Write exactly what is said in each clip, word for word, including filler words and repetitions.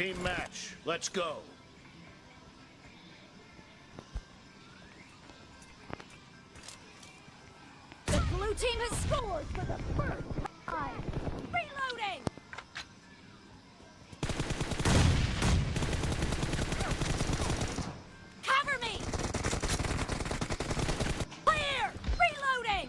Team match. Let's go. The blue team has scored for the first time. Reloading! Cover me! Clear! Reloading!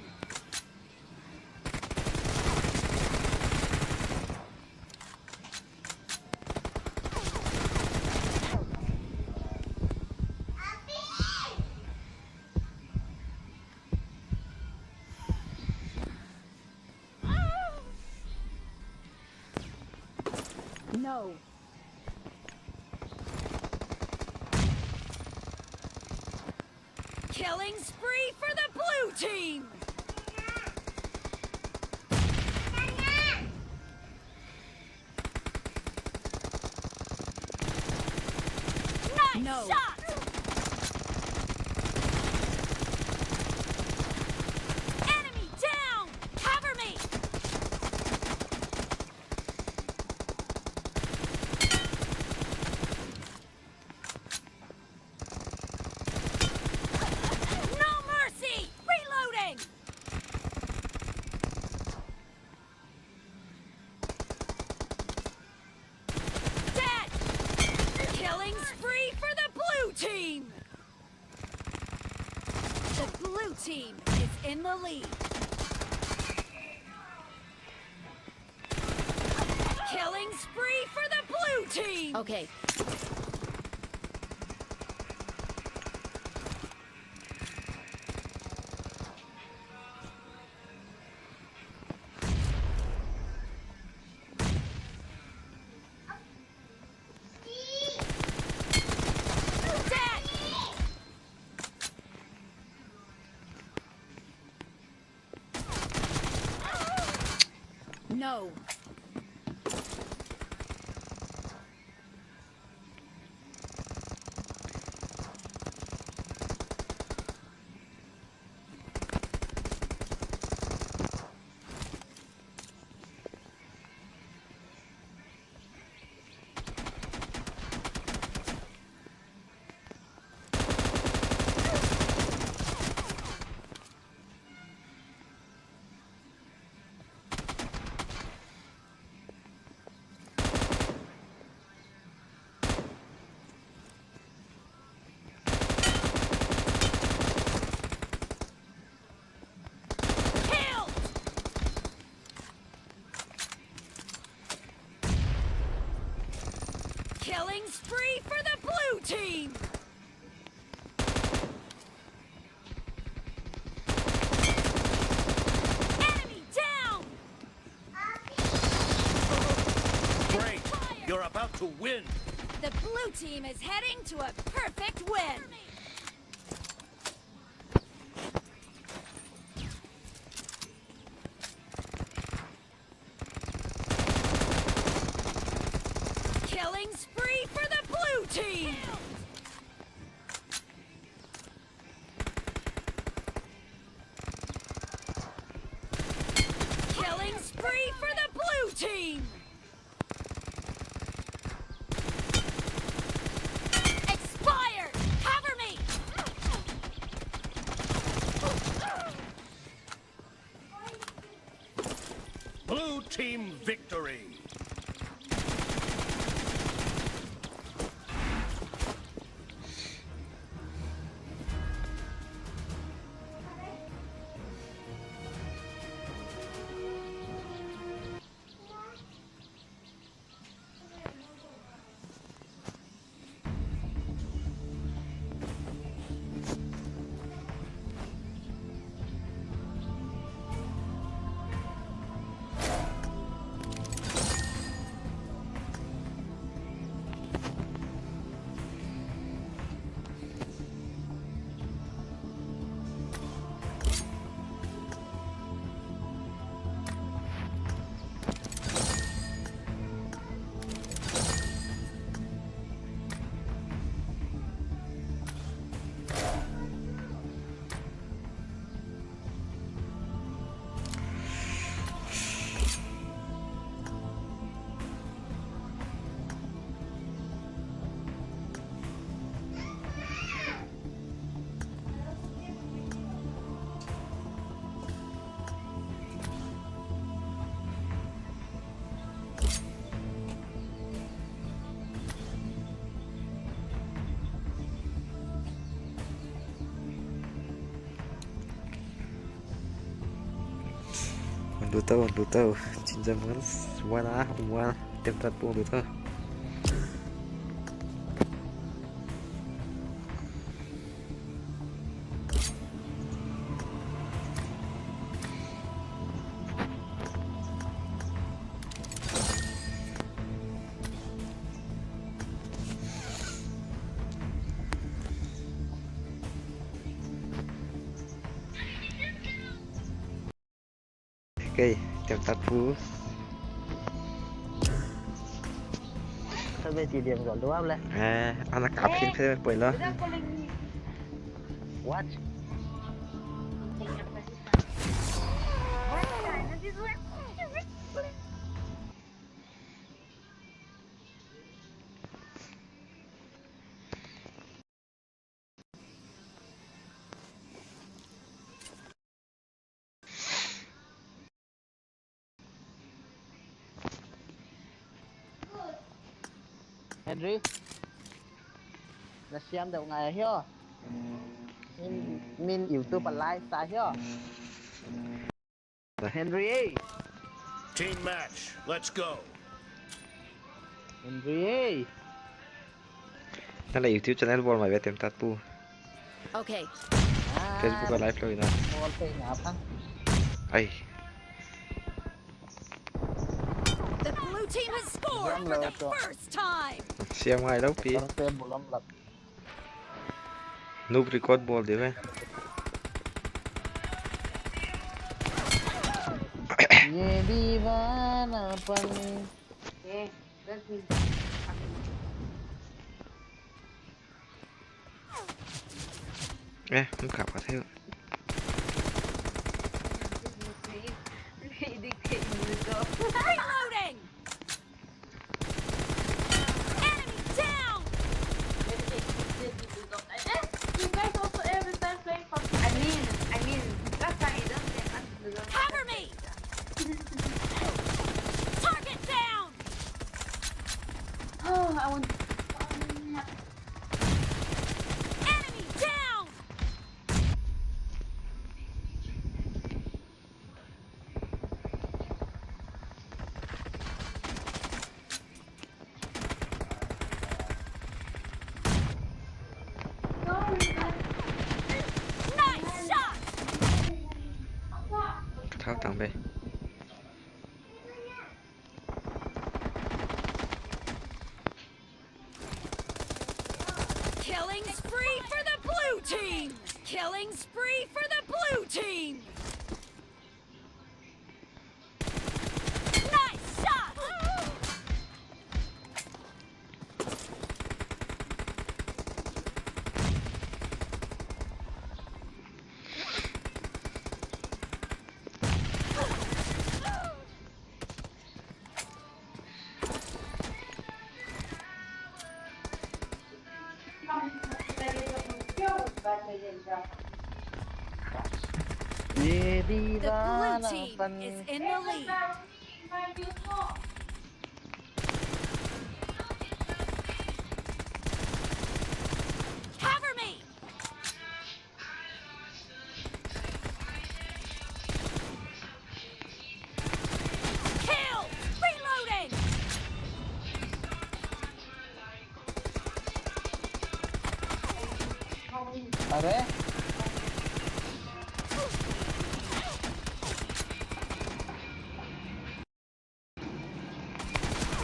No. Killing spree for the blue team! Nice shot! Enemy down! Cover me! No mercy! Reloading! Dead! Killing spree for the blue team! The blue team is in the lead. Killing spree for the blue team! Okay. No. Killed! Killing spree for the blue team! Enemy down! Great! You're about to win! The blue team is heading to a perfect win! Killing spree for the blue team! Killing spree for the blue team! Expired! Cover me! Blue team victory! Lut tou, lut tou. Chinjam kan, wana, wana. Tem tat pu lut tou. Okay, tem tat pu. Kau be ti diam kau dua le. Eh, anak kapin pe poi lo. What? Henry, na siam deuh ngai hio. Min, min YouTube a live ta hio. Henry ei. Team match, let's go. Henry ei. Na leh YouTube channel bawl mai ve tem tat pu. Okay. Facebook a live lou ina. Bawl pe na pha. Ai. The blue team has scored for the first time. Siam ngai lou pi. Kar pe bulam lak. Noob record bawl di ve. ये दीवानापन. Eh, hon kap ka thei. Reloading! Enemy down! You guys also every time play PUBG. I mean, I mean, last time I don't play PUBG. Cover me! Target down! Oh, I want. Enemy down! Nice shot! Ka thau tang be. Killing spree for the blue team! Killing spree for the blue team! Nice shot! The blue team is in the lead. Cover me! Kill! Reloading! अरे,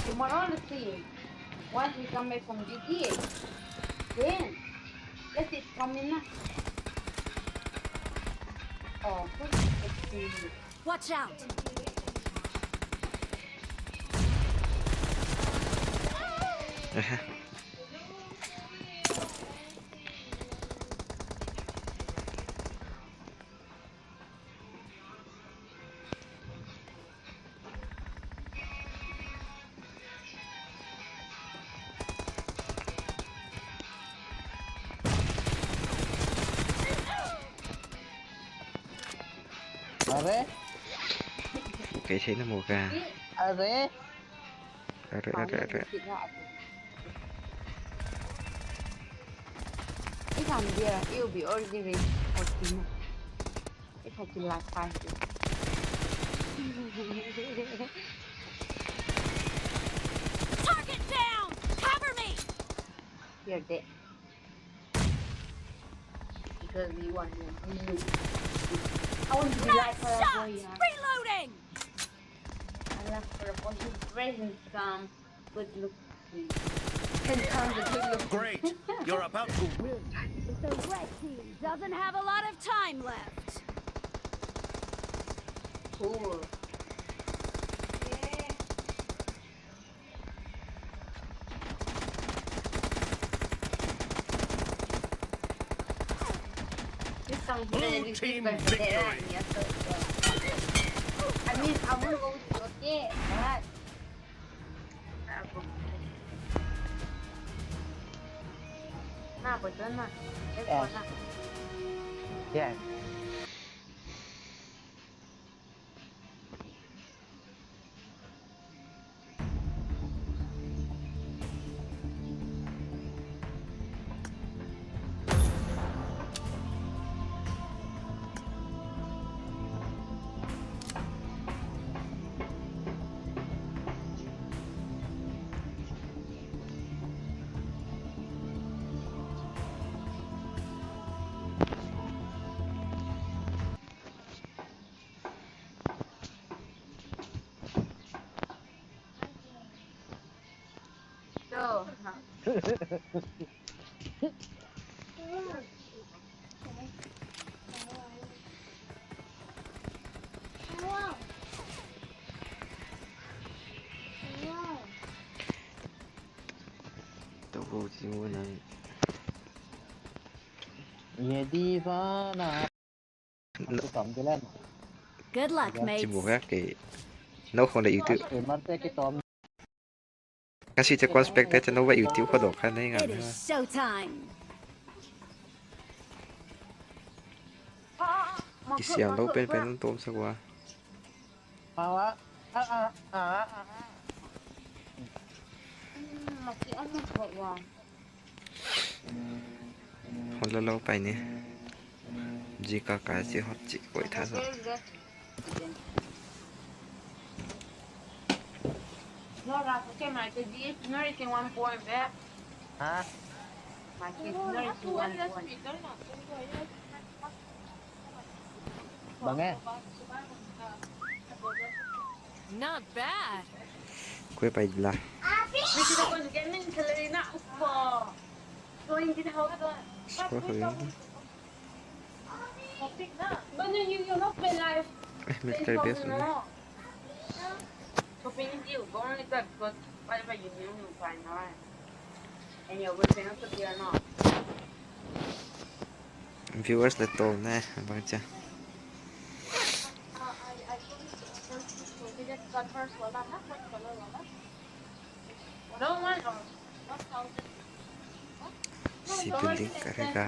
Tomorrow, let's see. Once we come back from duty, then let's see, come in na. Oh, good. Let's see. Watch out! अरे, कैसे न मौका? अरे, अरे, अरे, अरे। If I'm there, it will be already ready for dinner. If I can last five days. Target down! Cover me! You're dead. Because we want to be, I want to be like her. Nice shot! Boy, yeah. Reloading! I love her boy. He's very handsome. Good look. Handsome, the good look. Great! You're about to win. The red team doesn't have a lot of time left. Cool. Blue team victory. I mean, I wanna go with you, okay, but Good luck, mates. Chibu ka ke. No khong da YouTube. Kasi che conspect te che no ba YouTube kho do kha nei nga. It is showtime. I siam lou pen pen tawm sak ua. Hon la lou pai ni. Ji ka ka si hot chi koi tha sa. No, la, okay, my kid, no, it's one point, eh? Huh? My kid, no, it's one point. Bang eh? Not bad. Kue pai la. Score for you. But no, you, you not play live. Eh, military base ni. Viewers le tawm ne, bang cha. Si building ka re ka.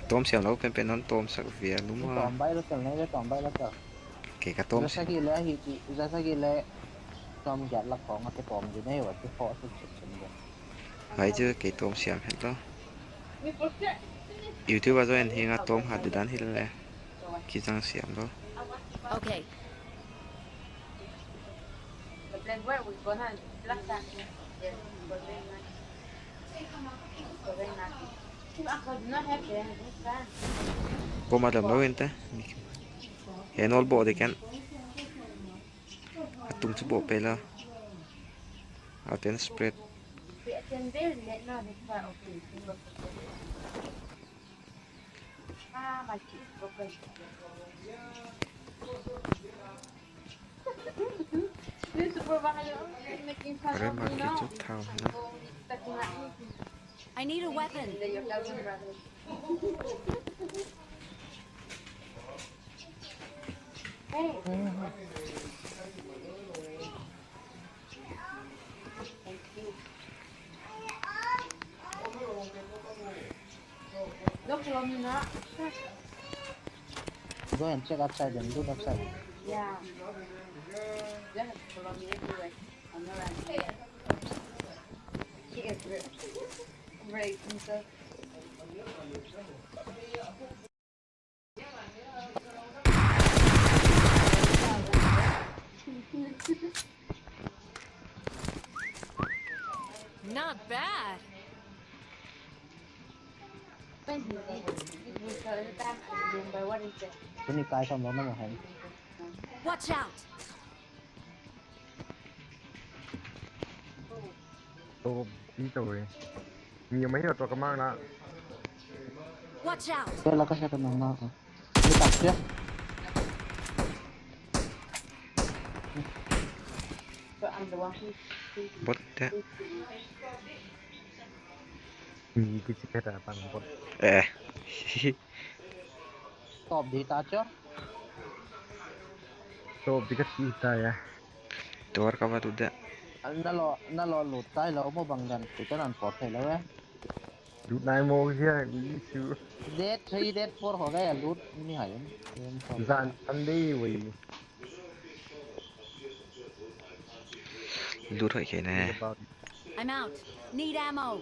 Tawm siam lou pen pen non tawm sak vial lum a. Tawm bai lou tel nei le, tawm bai lou tel. Kei ka tawm. Za sagih le hi ti, za sagih le. Tawm giat lak khong a te tawm di nei wa te kho suk suk suk di. Hai chu kei tawm siam het lou. YouTube a join hi nga tawm hat di dan hi le. Ki zang siam lou. Okay. Bom a dam lou in te. He nol bo de ken. A tung chu bo pe la. A ten spread. Rema ki chu thau na. I need a weapon. Go and check outside and look outside. Yeah. Just follow me everywhere. I'm not right here. She is real. Not bad. Tuni kai sam lo na mo hen. Watch out! To, i to e. Mi mai to ka mang na. Watch out! Te la ka sa ka mang na. Ni tak sia. Bot te. Mi ki si ka ta pang bot. Eh. Top di ta cho. Top di ka si ta ya. Tuar ka ba tu da. Na lo, na lo lut tai lo mo bang dan tu kan an pot thei lo eh. Lut nai mo kia, issue. Dead three, dead four ho gaya lut ni hai. Zan an dei wei. Lut hoi ke ne. I'm out. Need ammo.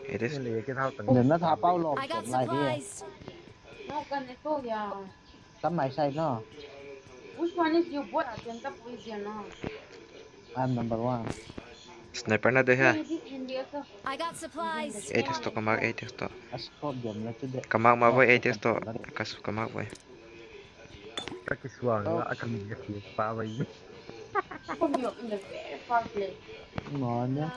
It is. Then na tha pau lom. I got som lai di. Supplies. No, kan ito ya. Come my side, no? Which one is your bot? Attempt to poison, no? I'm number one. Sniper na de ha. I got supplies. Eight to ka mark, eight to. Asko diam na tu de. Ka mark ma boy, eight to. Kas ka mark boy. Ka kisuang la, a ka mi ka ki pa bai. Come here in the very first place. Mana?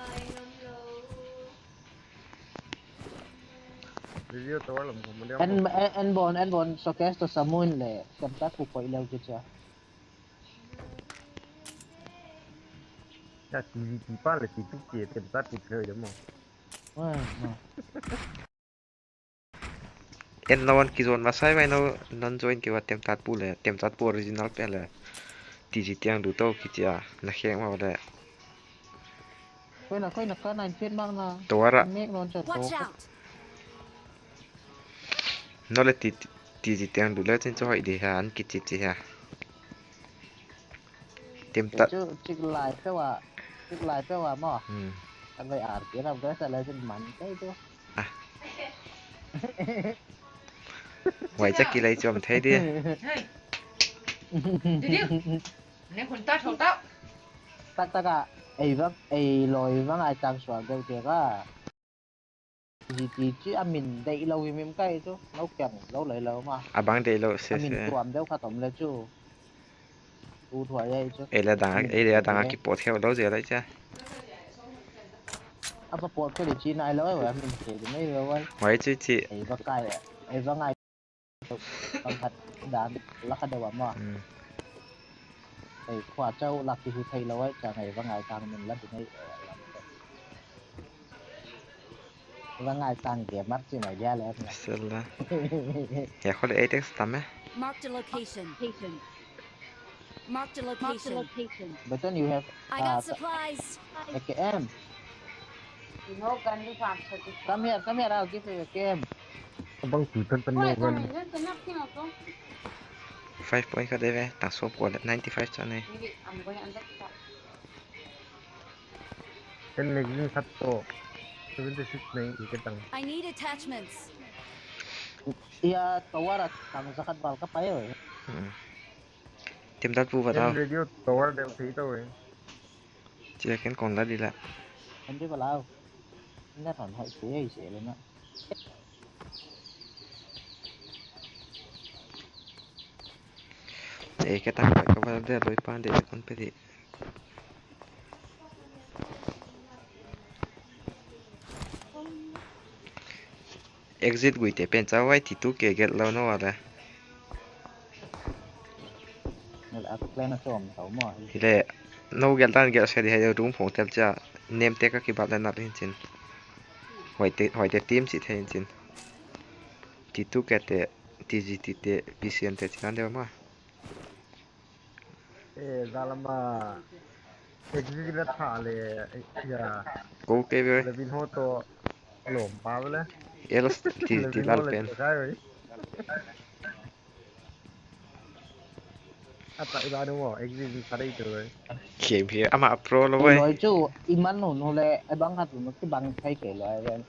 Video tower lam ko mo dia. En, en, en bon, en bon, showcase to samun le, kam ta ku koi leu ke cha. Ya, T V T pa le, T V T ke, kam ta ku koi leu mo. Wah, wah. En non kizon masai vai no, non join kiwa tem tat pu le, tem tat pu original pe le. T G tiang du to kichia, na kheng ma le. Koi na, koi na ka nine feet mang na. Tuara. Mek non cha to. Watch out! No le ti, ti, ti tiang du le chin cho hoi di ha, an kichi chi ha. Tim ta. Chu, chik lai pe wa, chik lai pe wa mo. Hmm. An vai ar ke ram ka sa lai chin man kai tu. Ah. Wai cha ki lai chom thei di. Hey. Didi. Ne khun ta thou ta. Tak tak a, ei vang, ei loi vang ai tang suang deuh te ka. G T chi a min deih lou himhim ka hi chu, lou keng, lou lei lou ma. A bang deih lou se se. A min tuam deuh khat om le chu. Tu thuai ai chu. Ei le dang, ei le dang a kipo theu lou zel ai cha. A pa pot ko le chi nai lou ai, a min thei di mai lou ai. Huai chu chi. Ei va kai, ei va ngai. Bang khat dan, la khat deuh a ma. Hmm. Ei khua chau la ki hi thei lou ai, cha ngai va ngai tang min la di ngai. Ua ngai tang gamer chi mai dia le. Sel la. Ya khol eight X tam e. Marked a location. Marked a location. Beton, you have, I got uh, supplies. A K M. No gun, you can't. Come here, come here, I'll give you a K M. Abang tu tan tan no gun. Five point ka deve, ta sop ko le, ninety five cha nei. Maybe I'm going under the top. Ten magazine khat toh seventy six nei i ka tang. I need attachments. Ia tower a tang za khat bal ka pai oi. Hmm. Tim dat pu va tau. Ten radio tower deuh thei tau e. Chia ken kon la di la. Kan di balau. Na thon hoi se ai se le na. Ei ka tang pai ka va de loi pan de kon pe di. Exit gui te pen chawai ti tu ke gel lou no ale. Ngal a plan a chom tau mo. Hile, no gel dan gel se di hai room phong tel cha, nem te ka ki bat le na hin chin. Hoi te, hoi te team si the hin chin. Ti tu ke te, T G T te, P C N te chin an de ma. Eh, zalama. Exit la tha le, eh, ya. Ko ke ve. Levin ho to lom pa le. El ti ti lal pen. Apa iba dong, exit in sa dei tu. Game here, ama pro lo wei. Loi chu, iman nu nu le, e bang hat nu ki bang thei ke loi ven.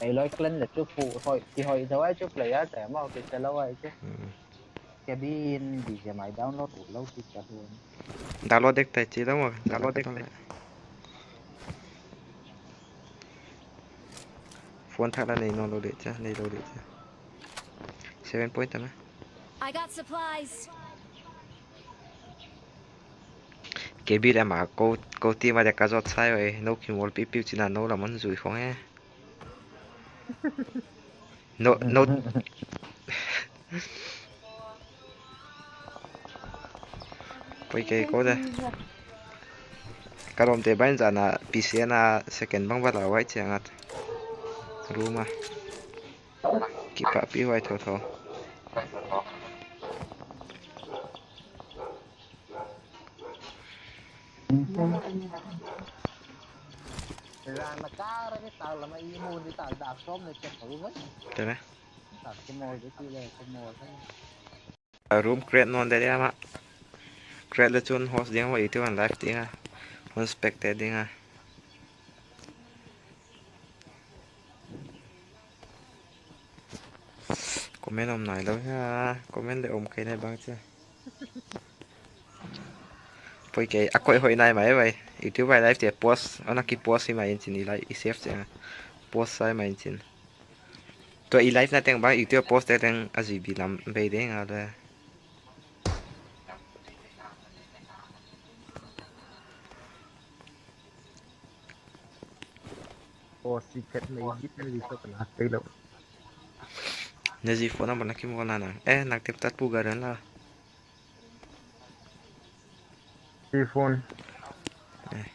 Ei loi clan le chu pu hoi, ki hoi zawai chu player te mau ki se lo wai chu. Hmm. Ke bin di je mai download u lo ki ka dun. Download dek tai chi lo mo, download dek tai. Phone thak la nei no lo de cha, nei lo de cha. Seven point ta na. I got supplies. Ke bi le ma ko, ko ti ma de ka zot sai oi, no ki mol pi pi china no la man zui khong e. No, no. Poi kei ko de. Ka rom te bain zana P C na second bang bala wai chiang at. Room a. Kipa pi wai tho tho. Ran na kar ni tal lama i mu ni tal dak som ni chet tho wai. Tene. Room create non de dia ma. Create le chun host ding ma, YouTube an live ding a. Hon spectate ding a. Comment om nai lo hia. Comment le om kei nai bang che. Poi kei a koi hoi nai mai vai. YouTube vai live te post, ana ki post hi mai in chin i lai i save che. Post sai mai in chin. Tua i live na teng bang, i tua post te teng a G B lam bei ding a le. Post si phet na i git na di so kana tei lo. Na zi phone number na ki mo na na. Eh, nak tep tat pu garan la. Phone. Eh.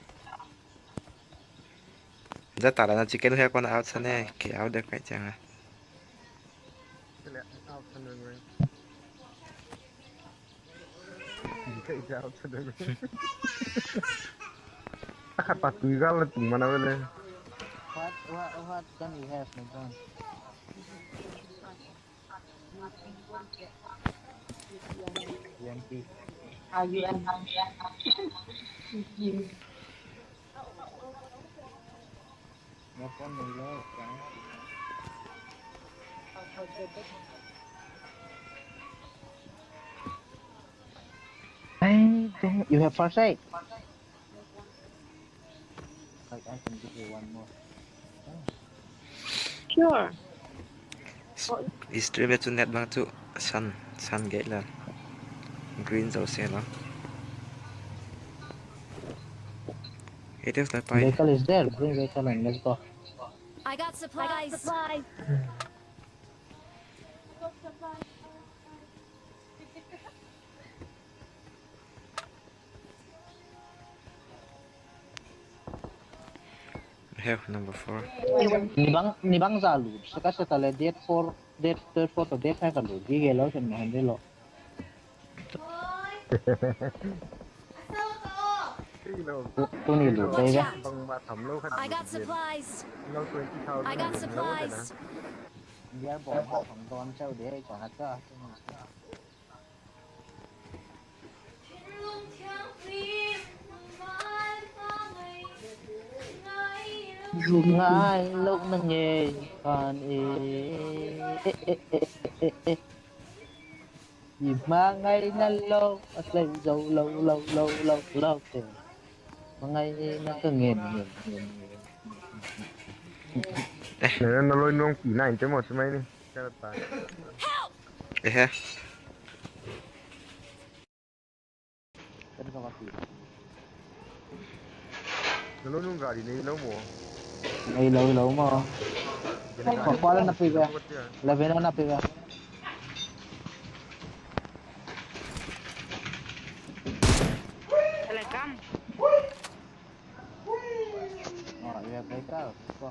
Za tala na chicken hia kona out sa ne, ke out de kai changa. Out sa ne. Ke out sa ne. Khat pa tui gal tung mana wele. What, what, what can we have, my friend? I don't, you have first aid? I, I can give you one more. Sure. Stream le chu net bang chu sun, sun gate la. Green zo se la. It is the point. Vehicle is there. Bring vehicle and let's go. I got supplies. Heh, number four. Ni bang, ni bang za lut. Saka saka le date four, date third, fourth, date five a lut. Gi gelo sen mahan de lo. Tu, tuni lut dei ve. I got supplies. I got supplies. Dia bom ma thong don chau de ka hat ka. Ngai lou na ngei phan e. I ma ngai na lou, a tlai zou lou, lou, lou, lou, lou te. Ma ngai na ka ngen, ngen, ngen, ngen. Ne, na loi nuang pi na in te mo chu mai ni. Ka ta. Ehe. Hello, nung gari nei lou mo. Nei lou, lou mo. Kau kuala na pi ga. Eleven na pi ga. Telecom. Oh, you have vehicle. Go.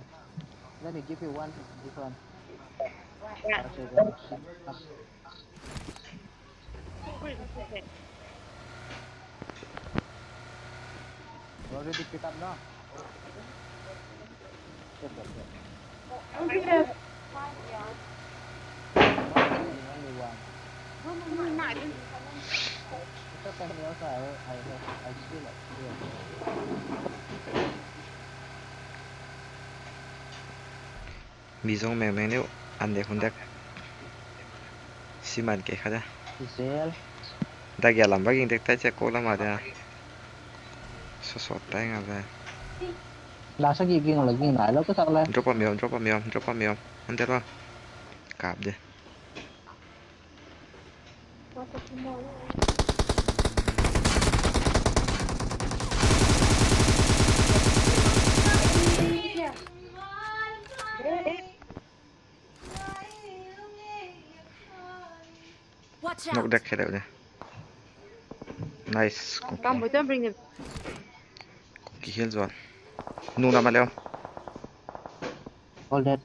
Let me give you one, this one. Yeah. Already pick up now. Check that, check. Only one. Mi zong mengmeng neu, an dek hun dek. Siman ke kha da. Zel. Da gia lam ba ging dek tai che ko lam a da. So so tai nga ba. La sa gi ging la ging na lo ka sak la. Drop a mi om, drop a mi om, drop a mi om. An de lo. Kap de. Watch out! Knock dek khe deuh le. Nice. Kam bui tuan bring them. Kihel zual. Nu na ma leo. All dead.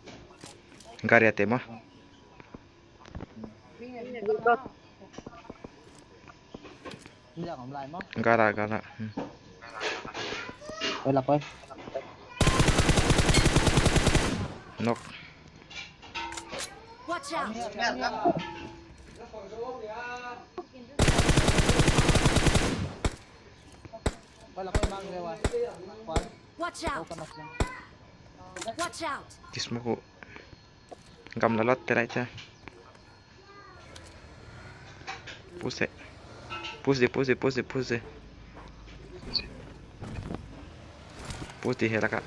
Gari ate mo. Gara, gara. Hmm. Oi, la koi. Knock. Watch out! Oi, la koi, mang le wa. Koi. Watch out! Watch out! Kismoku. Gamla lot te lai cha. Push e. Push di, push di, push di, push di. Push di hela ka.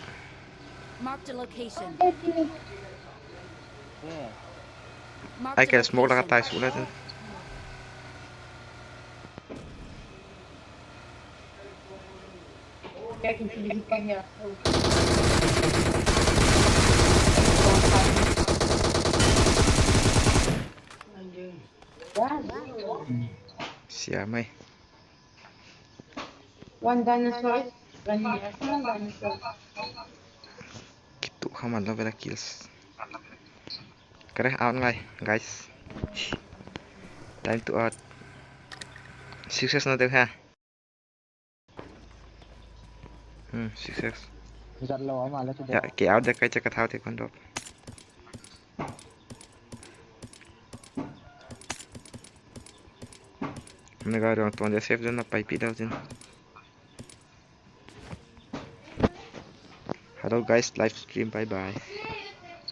Marked a location. Marked a location. Ai ke smoke la ka tai su la cha. Siam mai. One dinosaur. One dinosaur. Kitu kha man lo bela kills. Kare out ngai, guys. Time to out. Success na deuh ha. Hmm, six X. Zat lo ama le tu de. Ya, ke out de kai che ka thau te kon drop. Mega rong tuan de safe zone na pai pi dau zin. Hello guys, live stream, bye bye.